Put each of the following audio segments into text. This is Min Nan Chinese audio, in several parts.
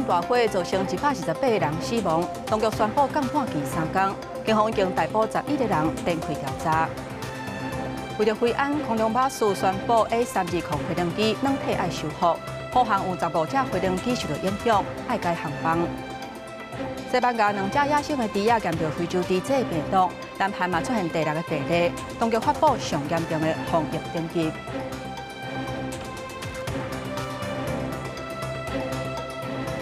大火造成128人死亡，當局宣布降半旗3工，警方已經逮捕11個人，展開調查。為著飛安，空中巴士宣布 A320飛行機軟體愛修復，虎航有15架飛行機受到影響，愛改航班。西班牙兩隻野生的豬仔染著非洲豬瘟病毒，南韓嘛出現第六个病例，當局發布上嚴重的防疫等級。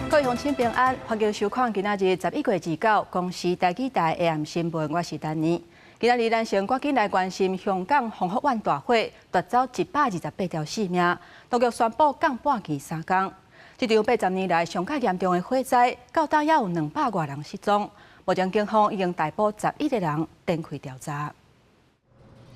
各位鄉親平安，歡迎收看今仔日11月29公視台語台 AM 新聞，我是丹妮。今仔日咱先趕緊來關心香港宏福苑大火奪走128條性命，當局宣布降半旗3工。這場80年來上較嚴重的火災，到今猶有200外人失蹤。目前警方已經逮捕11個人，展開調查。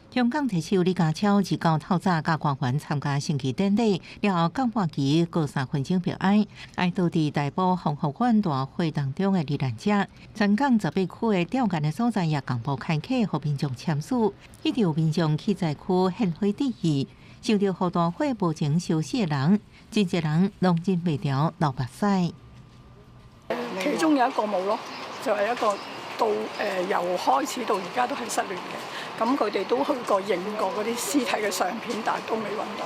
香港特首李家超29透早佮官員參加升旗典禮，了後降半旗過3分鐘默哀，哀悼佇大埔宏福苑大火當中的罹難者。全港18區的吊唁的所在也同步開啟，予民眾簽署。彼有民眾去災區獻花致意，受著予大火無情燒死的人，真濟人攏忍袂牢流目屎。其中有一個冇咯，就係一個到由開始到而家都係失聯嘅，咁佢哋都去過認過嗰啲屍體嘅相片，但係都未揾到。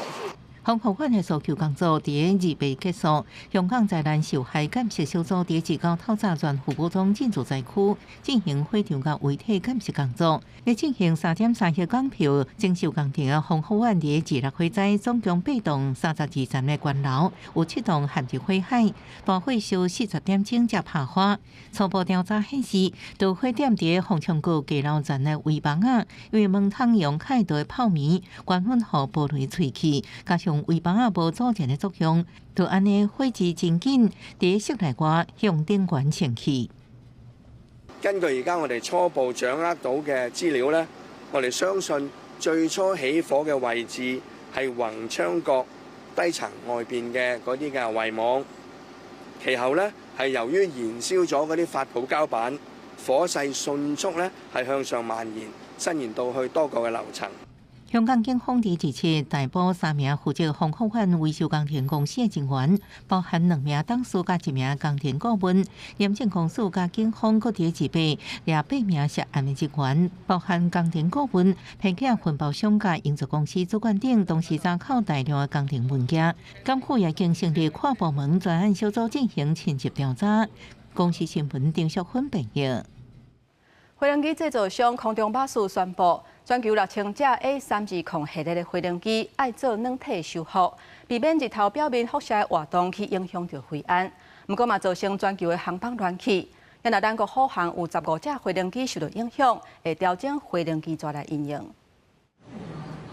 宏福苑的搜救工作佇28結束，香港災難受害鑑識小組佇29透早全副武裝進駐災區，進行火場佮遺體鑑識工作。咧進行3.3億港票整修工程的宏福苑佇26火災總共8棟32層的懸樓，有7棟陷入火海，大火燒40點鐘才拍花。初步調查顯示，導火點佇鳳翔閣低樓層的圍網仔，因為門窗溶開的泡棉，原本予玻璃碎去，加上圍網仔無阻燃的作用，就按呢火勢真緊，佇室內外向頂懸升起。根據而家我哋初步掌握到嘅資料呢，我哋相信最初起火嘅位置係宏昌閣低層外邊嘅嗰啲嘅圍網，其後呢係由於燃燒咗嗰啲發泡膠板，火勢迅速呢係向上蔓延，伸延到去多個嘅樓層。香港警方佇27逮捕三名負責宏福苑維修工程公司的人員，包含兩名董事佮一名工程顧問。廉政公署佮警方閣佇28掠八名涉案的人員，包含工程顧問、批件分包商佮營造公司主管等，同時查扣大量的工程文件。檢府也經成立跨部門專案小組進行深入調查。公視新聞丁淑芬編譯。飛行機製造商空中巴士宣布，全球6000架 A320系列的飛行機愛做軟體修復，避免日頭表面輻射的活動去影響著飛安。毋過嘛，造成全球的航班亂去。若咱國虎航有15架飛行機受到影響，會調整飛行機轉來營運。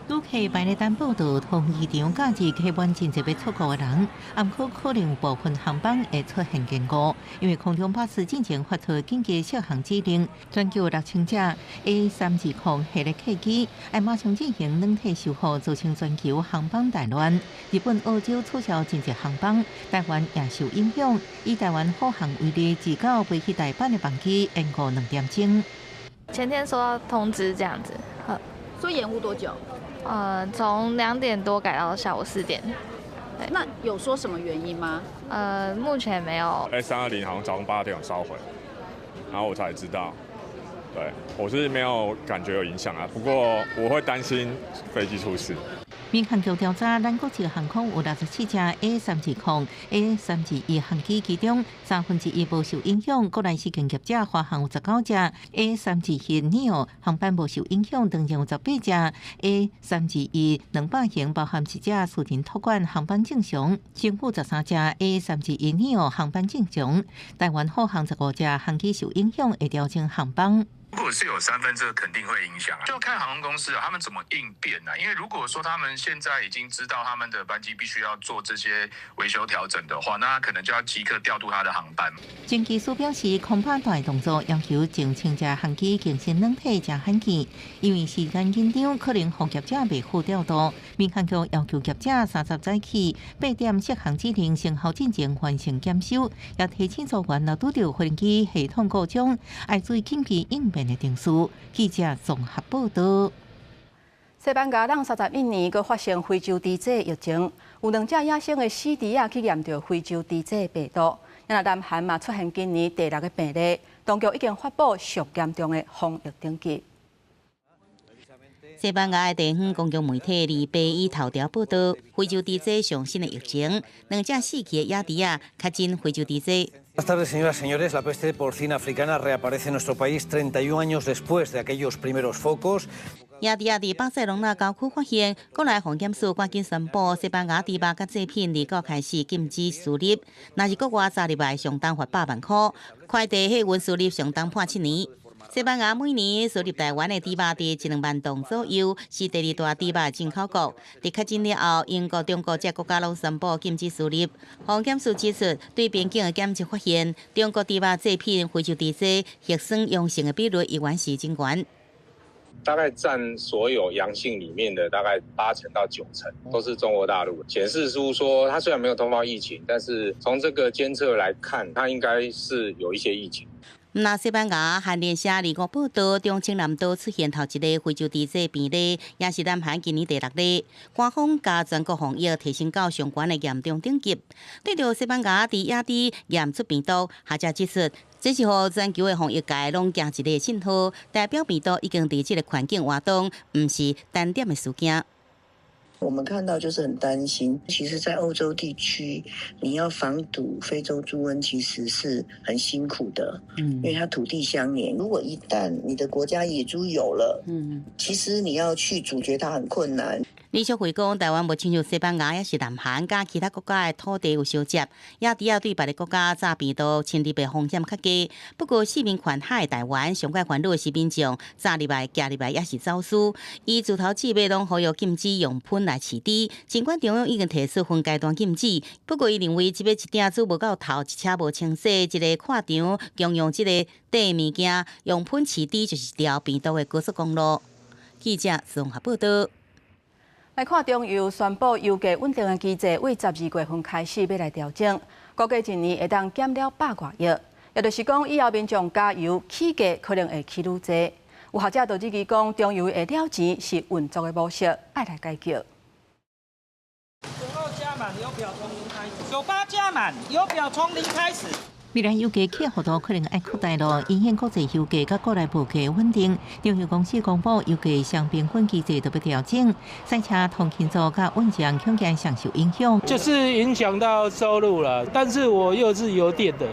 旅客排列單報道，同機場假日客滿真濟欲出國的人，毋過可能有部分航班會出現延誤，因為空中巴士進前發出緊急適航指令，全球6000架 A320系列客機愛馬上進行軟體修復，造成全球航班大亂。日本、澳洲取消真濟航班，台灣也受影響。以台灣虎航為例，29飛去大阪的班機延誤2點鐘。前天收到通知，這樣子，所以延誤多久？從2點多改到下午4點。那有說什麼原因嗎？目前沒有。 A320好像早上8點有燒毀，然後我才知道。對，我是沒有感覺有影響啊，不過我會擔心飛機出事。民航局調查，咱國際航空有64架 A320、A321航機，其中1/3無受影響。國內私營業者華航有19架 A321neo 航班無受影響，當中有18架 A321-200型，包含一架私人托管航班正常，政府13架 A321neo 航班正常。台灣虎航15架航機受影響，會調整航班。如果是有三分之二，肯定會影響啊，就看航空公司啊，他們怎麼應變啊。因為如果說他們現在已經知道他們的班機必須要做這些維修調整的話，那可能就要即刻調度他的航班。前機師表示，空巴大動作要求上千架航機更新軟體誠罕見，因為時間緊張，可能予業者袂赴調度。民航局要求業者30早起8點適航指令生效進前完成檢修，也提醒組員若拄著飛機系統故障，愛注意緊急應變的程序。記者綜合報道。西班牙人31年，閣發生非洲豬瘟疫情，有兩隻野生的死豬仔去染著非洲豬瘟病毒，那南韓嘛出現今年第六个病例，當局已經發布上嚴重的防疫等級。西班牙的地方公共媒體禮拜一頭條報道，非洲豬瘟上新的疫情，兩隻死去的野豬仔確診非洲豬瘟。 Buenas tardes, señoras y señores. La peste porcina africana reaparece en nuestro país 31 años después de aquellos primeros focos. 野豬仔佇巴塞隆納郊區發現，國內防檢署趕緊宣布，西班牙豬肉佮製品29開始禁止輸入。若是國外早入來，上重罰100萬箍，快遞貨運輸入上重判7年。西班牙每年輸入台灣的豬肉佇一兩萬噸左右，是第二大豬肉進口國。佇確診了後，英國、中國這國家攏宣布禁止輸入。防檢署指出，對邊境的檢測發現，中國豬肉製品非洲豬瘟核酸陽性的比率依然是真懸。大概佔所有陽性裡面的大概8成到9成都是中國大陸，顯示出說，它雖然沒有通報疫情，但是從這個監測來看，它應該是有一些疫情。那西班牙韓聯社25報道，中清南島出現頭一例非洲豬瘟病例，也是南韓今年第六例。官方共全國防疫提升到上懸的嚴重等級。對著西班牙佇野豬驗出病毒，學者指出，這是予全球的防疫界攏驚一个信號，代表病毒已經佇這个環境活動，毋是單點的事件。我們看到就是很擔心，其實，在歐洲地區，你要防堵非洲豬瘟，其實是很辛苦的，因為它土地相連。如果一旦你的國家野豬有了，其實你要去阻絕它很困難。李淑慧講，台灣無親像西班牙，抑是南韓佮其他國家的土地有相接，野豬仔對別个國家炸病毒侵入的風險較低。不過，四面環海的台灣，上蓋煩惱的是民眾炸入來、寄入來，抑是走私。伊自頭至尾攏呼籲禁止用噴來飼豬。儘管中央已經提出分階段禁止，不過伊認為這擺一鼎煮無夠透，一車無清洗，一个礦場共用這个塊物件，用噴飼豬就是一條病毒的高速公路。記者綜合報道。來看中油宣布油價穩定的機制，對12月份開始欲來調整，估計一年會當減了100外億，也就是講，以後民眾加油起價可能會起愈濟。有學者就質疑講，中油會了錢是運作的模式，愛來改革。92加滿油表從零開始，98加滿油表從零開始。未來油價起幅度可能愛擴大囉，影響國際油價佮國內物價穩定。中油公司公布油價雙平分機制特別調整，賽車通勤族佮運將恐驚上受影響。就是影響到收入了，但是我又是油店的，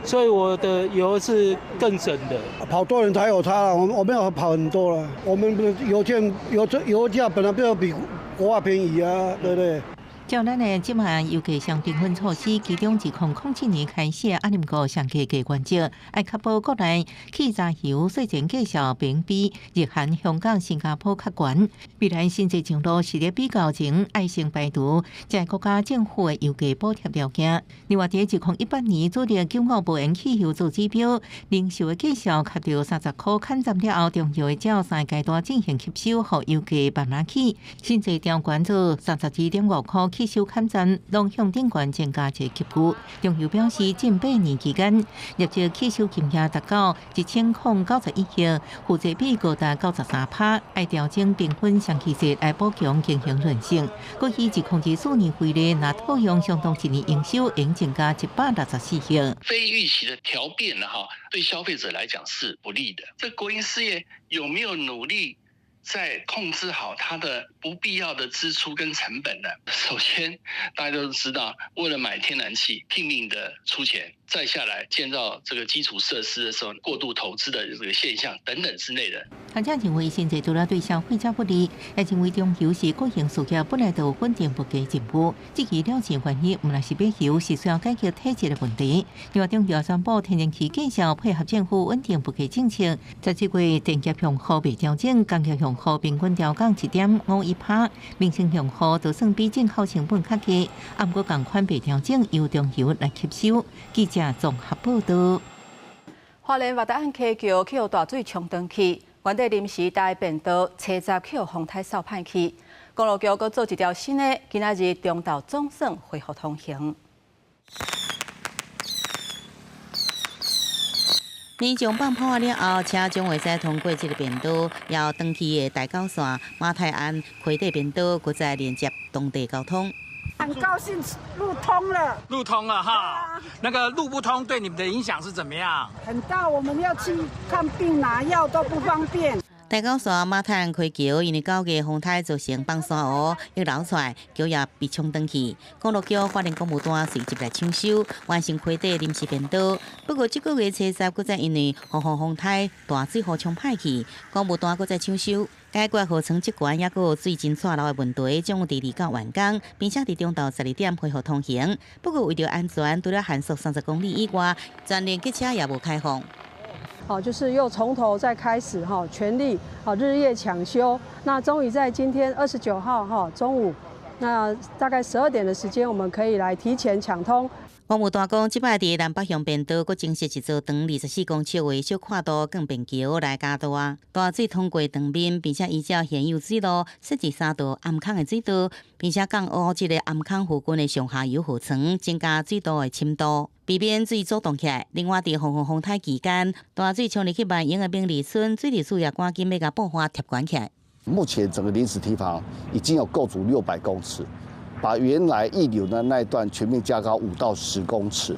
所以我的油是更省的。跑多人才有差，我沒有跑很多了。我們油店油價本來就比國外便宜啊，對不對？照咱的這馬油價雙平分措施，其中2007年開始，啊，毋過上低價原則，愛確保國內汽柴油稅前價數評比日韓、香港、新加坡較懸。未來新制上路是咧比較前，愛先排除這國家政府的油價補貼條件。另外，佇2018年主力95無鉛汽油做指標，零售的價數達到30箍，砍站了後，中油會照三個階段進行吸收，予油價慢慢起。新制調懸做32.5箍。吸收砍站，攏向頂懸增加一個級距。中油表示，近8年期間，業績吸收金額達到1091億，負債比高達93%，愛調整平分雙機制來補強經營韌性。過去2024年為例，若套用相當一年營收，應增加164億。非預期的調變哈，對消費者來講是不利的。這國營事業有沒有努力在控制好它的不必要的支出跟成本呢？首先，大家都知道，為了買天然氣，拼命的出錢，再下來建造這個基礎設施的時候，過度投資的這個現象等等之類的。學者認為，現在除了對消費者不利，也認為中油是國營事業，本來就有穩定物價任務。至於了錢原因，毋但是買油，是需要解決體制的問題。另外，中油宣布天然氣繼續配合政府穩定物價政策，在這月電業用戶未調整，工業用戶平均調降1.51%，民生用戶就算比進口成本較低，毋過仝款袂調整，由中油來吸收。記者綜合報道。花蓮蚋仔岸溪橋去予大水沖斷去，原底臨時搭的便道，車閘去予風颱掃歹去。公路局閣做一條新的，今仔日中晝總算恢復通行。民眾放炮了後，車將會使通過這个便道，由長期的台九線馬太鞍溪底便道，閣再連接當地交通。很高興路通了，路通了哈。那個路不通對你們的影響是怎麼樣？很大，我們要去看病拿藥都不方便。大甲線馬太鞍溪橋因為9月風颱造成崩山湖溢流出來，橋也被沖斷去。公路局花蓮工務單隨即來搶修，完成溪底臨時便道。不過這個月初十，閣再因為風雨風颱大水雨沖歹去，工務單閣再搶修，解決河床積懸，抑閣有水浸蔡流的問題，將會佇2號完工，並且佇中晝12點恢復通行。不過為著安全，除了限速30公里以外，全聯客車也無開放。好，就是又從頭再開始哈，全力啊日夜搶修。那終於在今天29號哈中午，那大概12點的時間，我們可以來提前搶通。工務單講，這擺佇南北向便道，閣增設一座長24公尺的小跨度鋼便橋來加大大水通過斷面，並且依照現有水路設置三道暗孔的水道，並且降烏這個暗孔附近的上下游河床，增加水道的深度，避免水阻擋起來。另外，佇風雨風颱期間，大水沖入去萬榮的明里村，水利署也趕緊欲共布花貼懸起來。目前整個臨時堤防已經有構築600公尺。把原來溢流的那一段全面加高5到10公尺，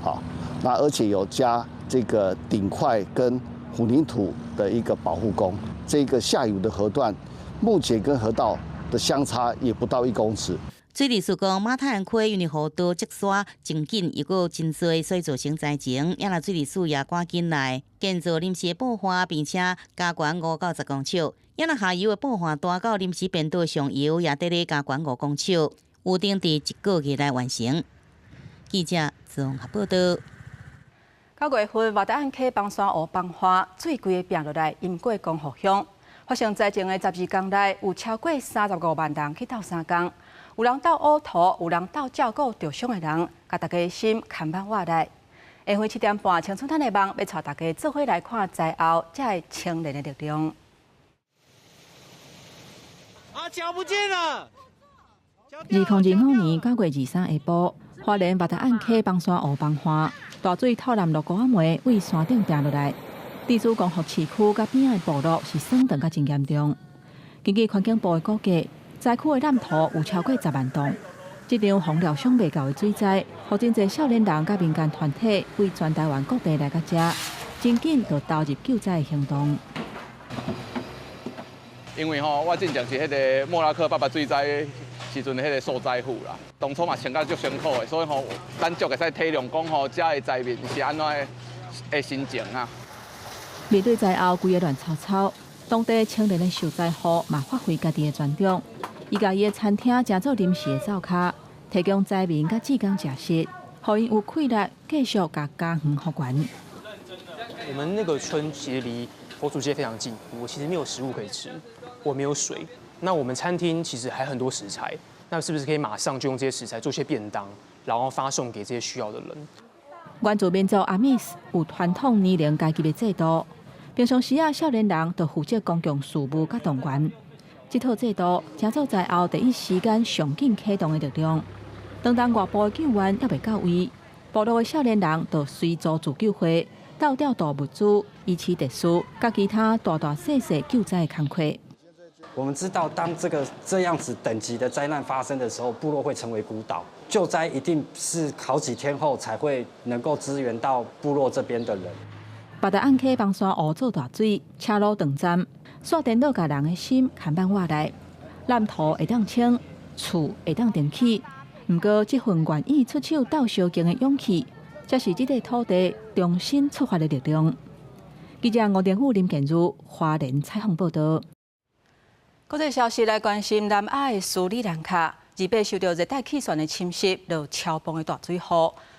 好，那而且有加這個頂塊跟混凝土的一個保護工。這個下游的河段，目前跟河道的相差也不到1公尺。水利署講，馬太鞍溪因為河道積沙真緊，又閣真濟，所以造成災情。也若水利署也趕緊來建造臨時的布花，並且加懸5到10公尺。也若下游的布花大到臨時便道上游，也佇咧加懸5公尺，預定佇一個月內完成。記者綜合報道。9月份，馬大岸溪崩山湖崩花，水規个拚落來，淹過光復鄉。發生災情的12工內，有超過35萬人去鬥相共，有人鬥烏塗，有人鬥照顧著傷的人，共大家心牽絆活來。下昏7點半，青春咱的夢欲帶大家做伙來看災後這个青年的力量。啊，腳不見了！2025年9月23下晡，花蓮馬達岸溪崩山湖崩花，大水透南落高仔梅對山頂碇落來。地主光復市區佮邊仔的部落是損斷甲真嚴重。根據環境部的估計，災區的濫塗有超過10萬棟。這場風料想袂到的水災，予真濟少年人佮民間團體對全台灣各地來到遮，真緊就投入救災的行動。因為吼，我進前是彼个莫拉克八八水災時陣彼个受災戶啦，當初嘛穿甲足辛苦的，所以吼，咱足會使體諒講吼，遮的災民是按怎的心情啊。面對災後規个亂糟糟，當地青年的受災戶嘛發揮家己的專長，伊共伊的餐廳成做臨時的灶跤，提供災民佮志工食食，予𪜶有氣力繼續共家園復原。我們那個村其實離佛祖街非常近，我其實沒有食物可以吃，我沒有水。那我們餐廳其實還很多食材，那是不是可以馬上就用這些食材做些便當，然後發送給這些需要的人？原住民族阿密斯有傳統年齡階級的制度。平常時啊，少年人就負責公共事務佮動員。這套制度成做災後第一時間上緊啟動的力量。當當外部的救援猶未到位，部落的少年人就隨組自救會，鬥調度物資、維持秩序，佮其他大大細細救災的工課。我們知道，當這個這樣子等級的災難發生的時候，部落會成為孤島，救災一定是好幾天後才會能夠支援到部落這邊的人。八大岸溪崩山湖做大水，車路斷站，煞電腦共人的心牽絆活來。濫塗會當清，厝會當重起，毋過這份願意出手鬥相共的勇氣，才是這塊土地重新出發的力量。記者吳連武、林建如，花蓮採訪報導。國際消息來關心南亞的斯里蘭卡，28受著熱帶氣旋的侵襲，落超暴的大水雨。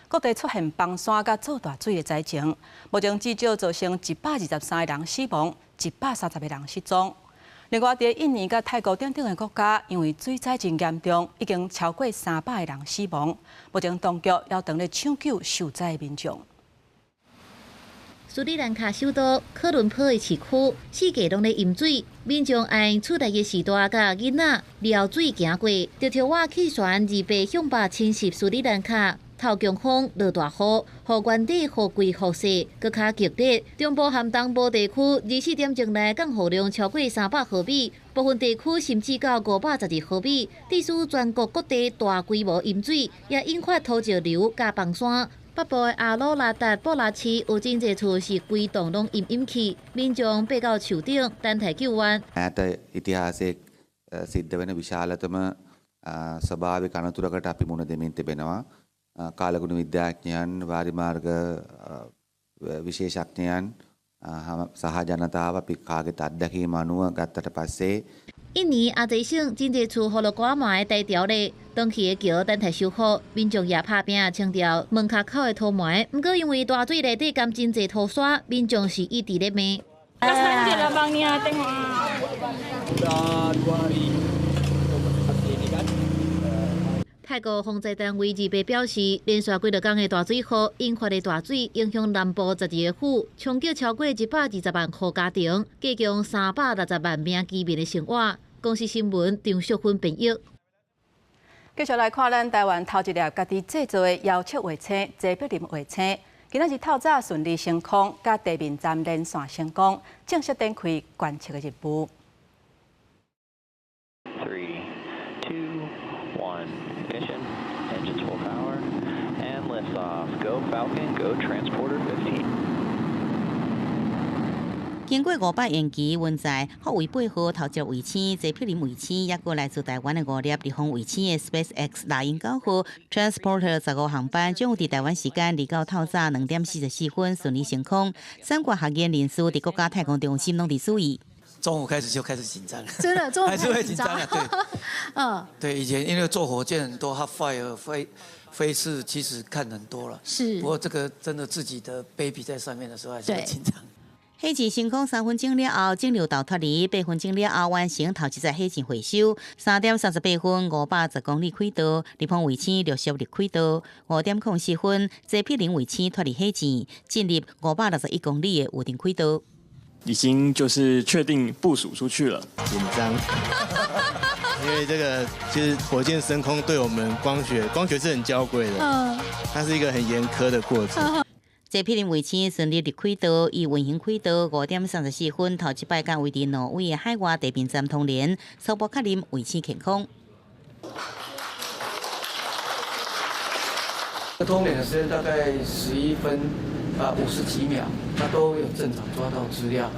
各地出現崩山佮做大水的災情，目前至少造成123個人死亡，130個人失蹤。另外，佇印尼佮泰國等等的國家，因為水災真嚴重，已經超過300個人死亡。目前當局猶當咧搶救受災的民眾。斯里蘭卡首都科倫坡的市區，四界攏咧淹水，民眾按厝內的序大佮囡仔撩水行過。熱帶氣旋28向北侵襲斯里蘭卡。透強風、落大雨，予原地雨季雨勢閣較激烈。中部和東部地區24點鐘內降雨量超過300毫米，部分地區甚至到512毫米，致使全國各地大規模淹水，也引發土石流佮崩山。北部的阿魯拉達布拉市有真濟厝是規棟攏淹淹去，民眾爬到樹頂等待救援。 ඈත ඉතිහාසයේ සිද්ධ වෙන විශාලතම ස්වභාවික අනතුරකට අපි මුහුණ දෙමින් තිබෙනවා. කාලගුණ විද්‍යාඥයන්, වාරිමාර්ග විශේෂඥයන් සහ ජනතාව අපි කාගෙත් අත්දැකීම අනුව ගත්තට පස්සේ 印尼阿濟省真濟厝予落寒霾呆牢咧，斷去的橋等待修復，民眾也拍拚清掉門跤口的土糜。毋過因為大水內底含真濟土沙，民眾是一直咧罵。泰國防災單位二八表示，連續幾落工的大水雨引發的大水，影響南部12個府，衝擊超過120萬戶家庭，計共360萬名居民的生活。公視新聞張淑芬編譯。繼續來看咱台灣頭一粒家己製造的遙測衛星齊柏林衛星，今仔日透早順利升空，佮地面站連線成功，正式展開觀測的任務。 Three, two, one, ignition, engines full power, and liftoff. Go Falcon, go Transporter 15. 經過5擺延期，運載福衛八號頭一衛星、齊柏林衛星，抑閣來自台灣的5粒立方衛星的 SpaceX 獵鷹9號 Transporter 15航班，將會佇台灣時間29透早2點44分順利升空。三國學院人士佇國家太空中心攏佇注意。中午開始就開始緊張，真的，中午還是會緊張啊，對，嗯，對，以前因為坐火箭很多，它 fire 飛次其實看很多了，是，不過這個真的自己的 baby 在上面的時候，還是會緊張。火箭升空3分鐘了後，整流道脫離；8分鐘了後，完成頭一次火箭回收。3點38分，510公里軌道，立方衛星陸續入軌道。5點04分，齊柏林衛星脫離火箭，進入561公里的預定軌道。已經就是確定部署出去了。緊張，因為這個其實火箭升空對我們光學是很嬌貴的，它是一個很嚴苛的過程。齊柏林衛星順利入軌道，伊運行軌道5點34分，頭一擺佮位佇挪威的海外地面站通聯，初步確認衛星健康。通聯的時間大概11分50幾秒，它都有正常抓到資料。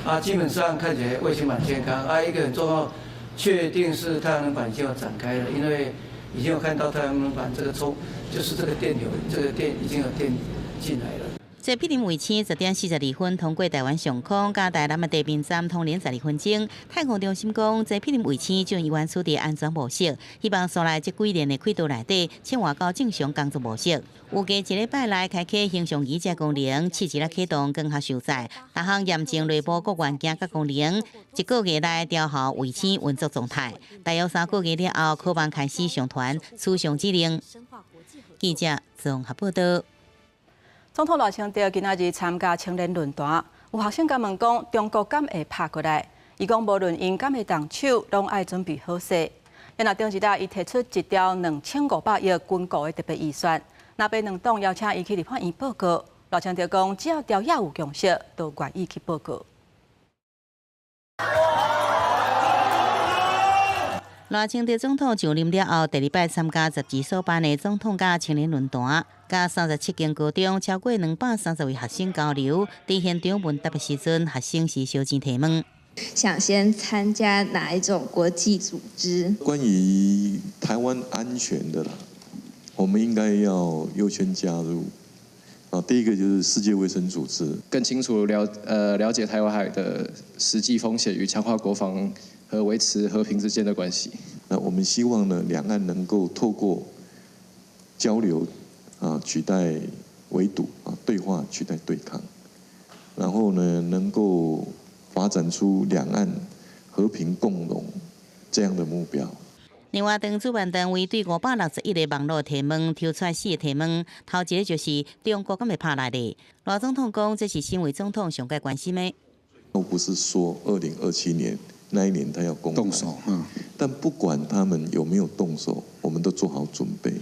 啊，基本上看起來衛星蠻健康。啊，一個很重要，確定是太陽能板已經有展開了，因為已經有看到太陽能板這個充，就是這個電流，這個電已經有電進來了。齊柏林衛星10點42分通過台灣上空，佮台南的地面站通聯12分鐘。太空中心講，齊柏林衛星進入原始的安全模式，希望紲來這幾年的軌道內底切換到正常工作模式。預計一禮拜內開啟形象儀這功能，試一下啟動光學收載，逐項驗證內部各元件佮功能。一個月內調校衛星運作狀態，大約3個月了後，可望開始上傳取上指令。記者綜合報道。總統賴清德今仔日參加青年論壇，有學生共問講，中國敢會拍過來？伊講無論𪜶敢會動手，攏愛準備好勢。然後頂一日，伊提出一兆2500億軍購的特別預算，藍白兩黨邀請伊去立法院報告。賴清德講，只要朝野有共識，就願意去報告。賴清德總統就任了後，第二擺參加12所辦的總統佮青年論壇，佮37間高中超過230位學生交流。佇現場問答的時陣，學生是相爭提問。想先參加哪一種國際組織？關於台灣安全的啦，我們應該要優先加入。啊，第一個就是世界衛生組織，更清楚了解台灣海的實際風險與強化國防和維持和平之間的關係。那我們希望呢，兩岸能夠透過交流啊，取代圍堵啊，對話取代對抗，然後呢，能夠發展出兩岸和平共榮這樣的目標。另外，當主辦單位對561个網路提問，抽出4個提問，頭一个就是中國敢會拍來咧？賴總統講，這是身為總統上蓋關心的。我不是說2027年那一年他要動手，但不管他們有沒有動手，我們都做好準備。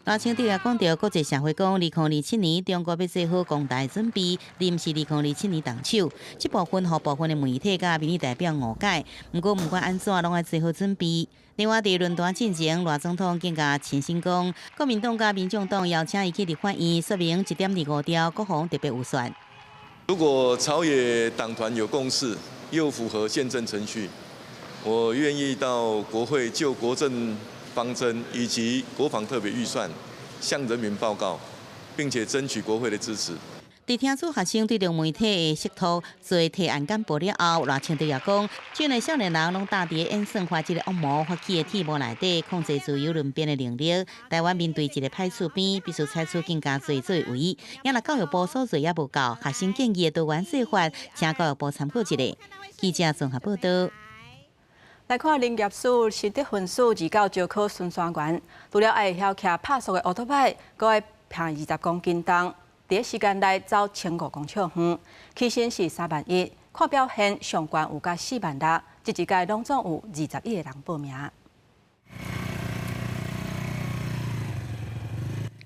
賴清德也講著國際社會講，2027年中國欲做好攻台準備，毋是2027年動手。這部分予部分的媒體佮民意代表誤解。毋過毋管按怎，攏愛做好準備。另外，佇論壇進前，賴總統更共親身講，國民黨佮民眾黨邀請伊去立法院說明1.25兆國防特別預算。如果朝野黨團有共識，又符合憲政程序，我願意到國會就國政方針以及國防特別預算向人民報告，並且爭取國會的支持。佇聽取學生對著媒體的釋圖做提案簡報了後，賴清德也講，這個少年人攏搭佇演算法這个惡魔發起的鐵幕內底控制自由論辯的能力。台灣面對一个歹厝邊，必須採取更加濟作為。也若教育部所做猶無夠，學生建議的多元做法，請教育部參考一下。記者綜合報導。來看林業署新竹分署二九招考巡山員，除了愛會曉騎拍速的歐多擺，閣愛拚20公斤重，佇時間內走1500公尺遠，起薪是3萬1，看表現上懸有到4萬6，這一屆攏總有21個人報名。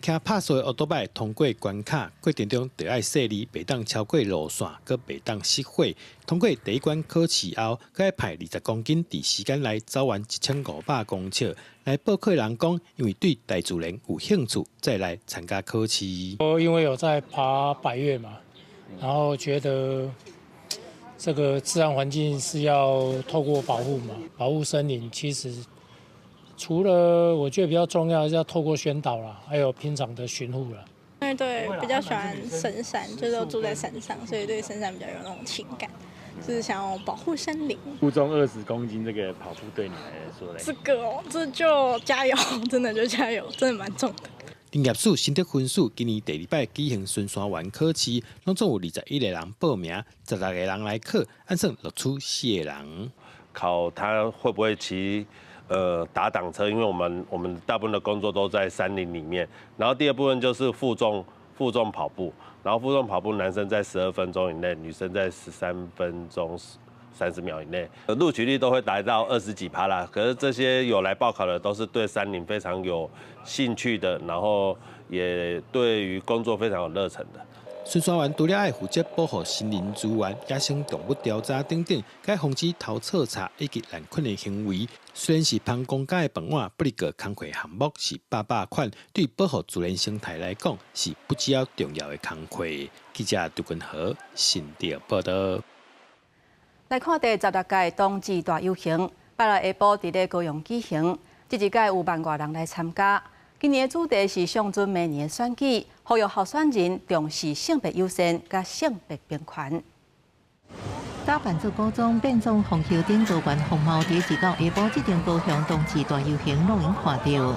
騎拍速的歐多擺通過關卡過程中，著愛細膩，袂當超過路線，閣袂當熄火。通過第一關考試後，閣愛拚20公斤，佇時間內走完1500公尺。來報考的人講，因為對大自然有興趣，才來參加考試。我因為有在爬百岳嘛，然後覺得這個自然環境是要透過保護嘛，保護森林其實。除了我覺得比較重要，是要透過宣導啦，還有平常的巡護啦。因為對比較喜歡深山，就是都住在山上，所以對深山比較有那種情感，就是想要保護森林。負重20公斤這個跑步對你來說咧？這個哦，這就加油，真的就加油，真的蠻重的。林業署新竹分署今年第二擺舉行巡山員考試，攏總有21個人報名，16個人來考，按算錄取四個人。考他會不會騎？打擋車，因為我們大部分的工作都在山林裡面。然後第二部分就是負重跑步，然後負重跑步，男生在12分鐘以內，女生在13分鐘30秒以內，錄取率都會達到20幾趴啦。可是這些有來報考的，都是對山林非常有興趣的，然後也對於工作非常有熱忱的。巡山員除了愛負責保護森林資源、野生動物調查等等，該防止偷採茶以及濫墾的行為。雖然是捧公家的飯碗，不過工課項目是百百款，對保護自然生態來講是不只要重要的工課。記者杜君和新竹報導。來看第16屆冬至大遊行，拜六下晡佇咧高雄舉行，這一屆有萬外人來參加。今年的主題是上陣明年的選舉，呼籲候選人重視性別優先佮性別平權。打扮做古裝變裝紅袖頂多元風貌，佇二九下晡這場高雄冬至大遊行，攏會看著。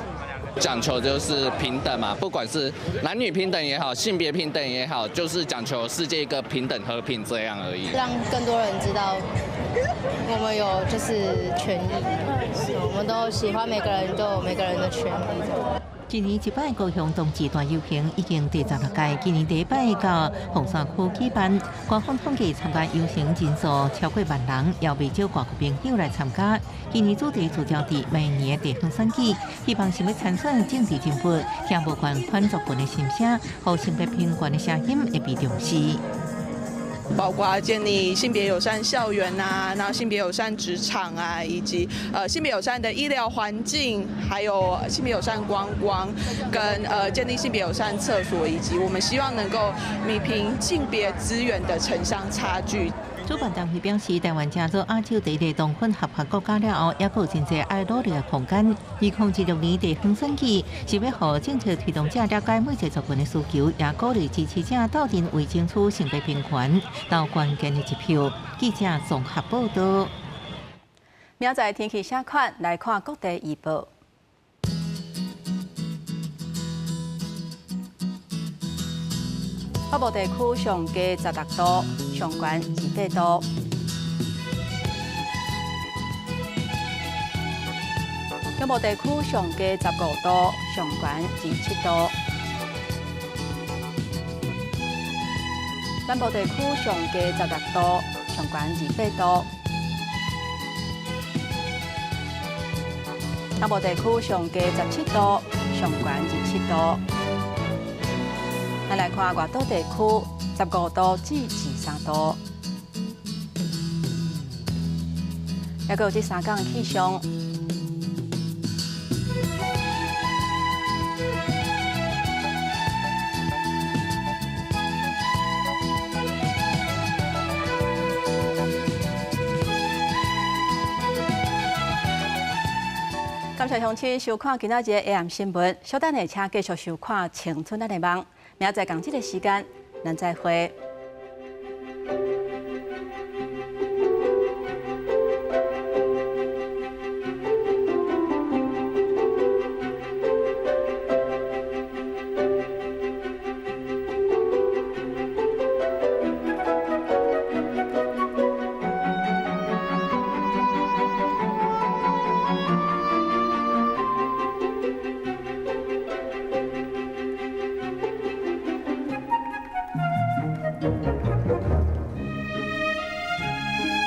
講求就是平等嘛，不管是男女平等也好，性別平等也好，就是講求世界一個平等和平這樣而已。讓更多人知道我們有就是權利，我們都喜歡每個人都有每個人的權利。一年一擺高雄冬至大遊行已經第16屆，今年第一擺到鳳山區舉辦。官方統計參加遊行人數超過萬人，也袂少外國朋友來參加。今年主題聚焦佇明年的地方選舉，希望想欲參選政治人物，聽無仝款族群的心聲，予性別平權的聲音會被重視。包括建立性別友善校園啊，然後性別友善職場啊，以及性別友善的醫療環境，還有性別友善觀光，跟建立性別友善廁所，以及我們希望能夠彌平性別資源的城鄉差距。主辦單位表示，台灣成做亞洲第一個同婚合法國家了後，猶閣有真濟愛努力的空間。2016年地方選舉是欲予政策推動者了解每一個族群的需求，也鼓勵支持者鬥陣為爭取性別平權投關鍵的一票。記者綜合報導。明仔載天氣啥款？來看各地預報。北部地區上低16度，上懸28度。中部地區上低15度，上懸27度。南部地區上低16度，上懸28度。東部地區上低17度，上悬27度。咱來看外島地區，15度至23度。猶閣有這三工氣象。感謝鄉親收看今仔日的 AM 新聞，稍等下請繼續收看《青春咱的夢》。明仔載仝這个時間，咱再會。